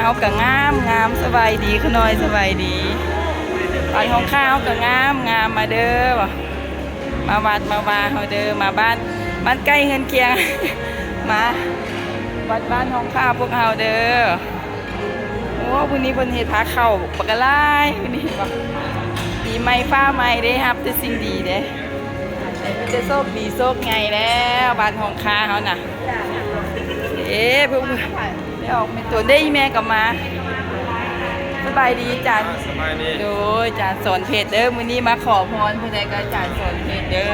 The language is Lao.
ເຮົາກະງາມງາມ ສະບາຍດີຂະນ້ອຍ ສະບາຍດີ. ບ້ານຫ້ອງຄາເຮົາກະງາມງາມ ມາເດີ ມາວັດມາວາເຮົາເດີ ມາບ້ານ ບ້ານໃກ້ເຮືອນຄຽງ ມາວັດບ້ານຫ້ອງຄາພວກເຮົາເດີ. ໂອ້ ມື້ນີ້ເພິ່ນເຮັດພາເຂົ້າບັກຫຼາຍ ມື້ນີ້ເຫັນບໍ່? ປີໃໝ່ຟ້າໃໝ່ເດ້ ຮັບແຕ່ສິ່ງດີເດ້ ມີແຕ່ໂຊກດີໂຊກໃຫຍ່ແລ້ວ ບ້ານຫ້ອງຄາເຮົານະ. ເອີ ເພິ່ນໄດ້ອອກແມ່ນໂຕເດ້ ແມ່ກໍມາ. ສະບາຍດີອາຈານ. ສະບາຍດີ. ໂດຍ ອາຈານສອນເພັດເດີ ມື້ນີ້ມາຂໍພອນ ຜູ້ໃດກໍອາຈານສອນເພັດເດີ.